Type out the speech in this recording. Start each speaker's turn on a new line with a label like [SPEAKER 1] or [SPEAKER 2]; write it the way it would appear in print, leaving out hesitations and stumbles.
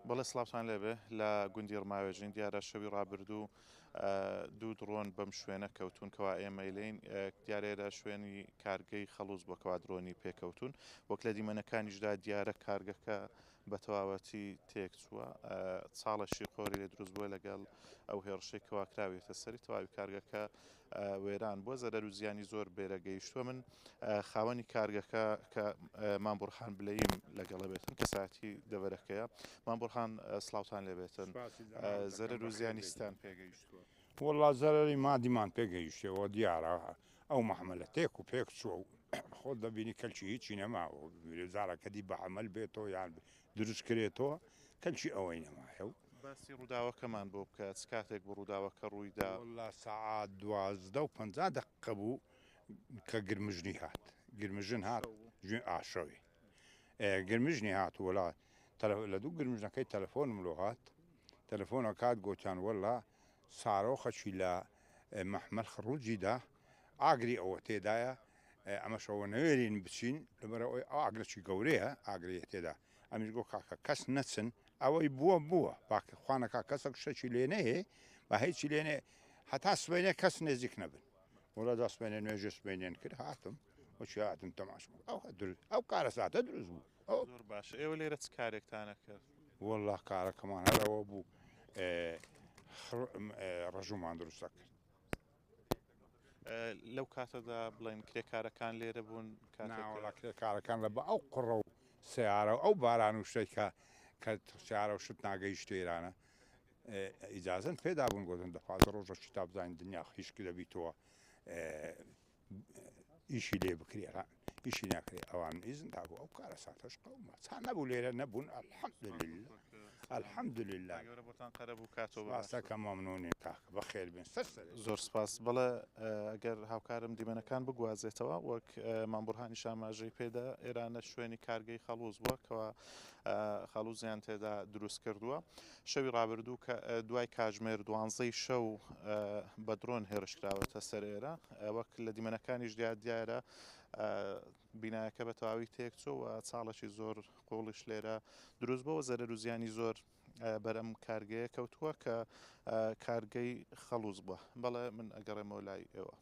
[SPEAKER 1] بەڵێ سڵاوتان لێبێ لە گوندی ڕماوێژین دیارە شەوی ڕابردوو دوو درۆن بەم شوێنە کەوتون کەوا ئێمەی لێین دیارێرە شوێنی کارگەی خەڵوز بۆ کەوا درۆنی پێکەوتون وەک لە دیمەنەکانیشدا دیارە کارگەکە بە تەواوەتی تێکچووە چاڵەشی قۆری لێ دروست بووە لەگەڵ ئەو هێڕشەی کەوا کراویەتە سەری تەواوی کارگەکە وێران بووە زەرەر و زیانی زۆر بێرە گەیشتووە من خاوەنی کارگەکە کە مام بورهان بلەیم لەگەڵە بێتن کەسایەتی دەڤەرەکەیە مام بورهان سڵاوتان لێ بێتن زەرەر و زیانی ستان پێگەیشتووە.
[SPEAKER 2] وەڵا زەرەری مادیمان پێگەیشتەوە دیارە ئەو مەحمەلە تێک و پێک چووە و خۆت دەبینی کەلکی هیچی نەماوە زارەکە دی بە عەمەل بێتەوە یان دروست کرێتەوە کەلکی ئەوەی نەمایە و.
[SPEAKER 1] باسی ڕووداوەکەمان بۆ بکە چ کاتێک بوو ڕووداوەکە ڕوویدا؟
[SPEAKER 2] وەڵا سەعات 12 و 50 دەقیقە بوو کە گرمژنی هات گرمژن هات ئا شەوێ گرمژنی هات وەلا لە دوو گرمژنەکەی تەلەفۆنم لۆ هات تەلەفۆنە کات گۆتیان وەلا سارۆخەکی لە مەحمەل خڕوجیدا ئاگری ئەوە تێدایە ئەمەش ئەوە نەوێرین بچین لەبەرئەوەی ئەو ئاگرەکی گەورەیە ئاگری تێدا ئەمیش گۆ کاکە کەس نەچن ئەوەی بووە بووە با خوا نەکا کەسەک شتەکی لێ نەیێ با هیچی لێ نەیێ هەتا سبەینێ کەس نێزیک نەبن وەڵا جا سبەینێ نوێژێ سبەینێن کرد هاتم وەکی هاتم تەماشم ئەو دروست ئەو کارەساتە دروست بوو
[SPEAKER 1] ئەو زۆر باشە ئێوە لێرە چ کارێکتانە کرد؟
[SPEAKER 2] وەڵا کارەکەمان هەر ئەوە بوو ڕەژومان دروست دەکرد.
[SPEAKER 1] لەو کاتەدا بڵێن کرێکارەکان لێرە بوون
[SPEAKER 2] کاتێک وەڵا کرێکارەکان لە بە ئەو قوڕە و سەیارە و ئەو باران و شتەی کە کە سیارە و شت ناگەیشتە ئێرانە ئیجازەن پێدا بوون گۆتن دە پازدە ڕۆژەکی تا بزانین دنیا خیشک دەبیتەوە ئیشی لێ بکرێ ئیشی ناکرێ ئەوان ئیزن دابوو ئەو کارەساتەش قەوما چا نەبوو لێرە نەبوون الحمدلله الحمدلله
[SPEAKER 1] گەورە بۆتان قەرەبوو کاتەوە
[SPEAKER 2] سپاسەکەم مەمنونین کاکە بەخێر بێن سەر سەرێ.
[SPEAKER 1] زۆر سپاس بەڵێ ئەگەر هاوکارم دیمەنەکان بگوازێتەوە وەک مام بورهانیش ئاماژەی پێدا ئێرانە شوێنی کارگەی خەڵوز بووە کەوا خەڵوزیان تێدا دروست کردووە شەوی ڕابردوو کە دوای کاژمێر دوانزەی شەو بە درۆن هێرش کراوەتە سەر ئێرە وەک لە دیمەنەکانیش دیار دیارە بینایەکە بە تەواوی تێکچوو و چاڵێکی زۆر قوڵیش لێرە دروست بووە زەرەر و زیانی زۆر بەر ئەم کارگەیە کەوتووە کە کارگەی خەڵوز بووە. بەڵێ من ئەگەڕێمەوە لای ئێوە.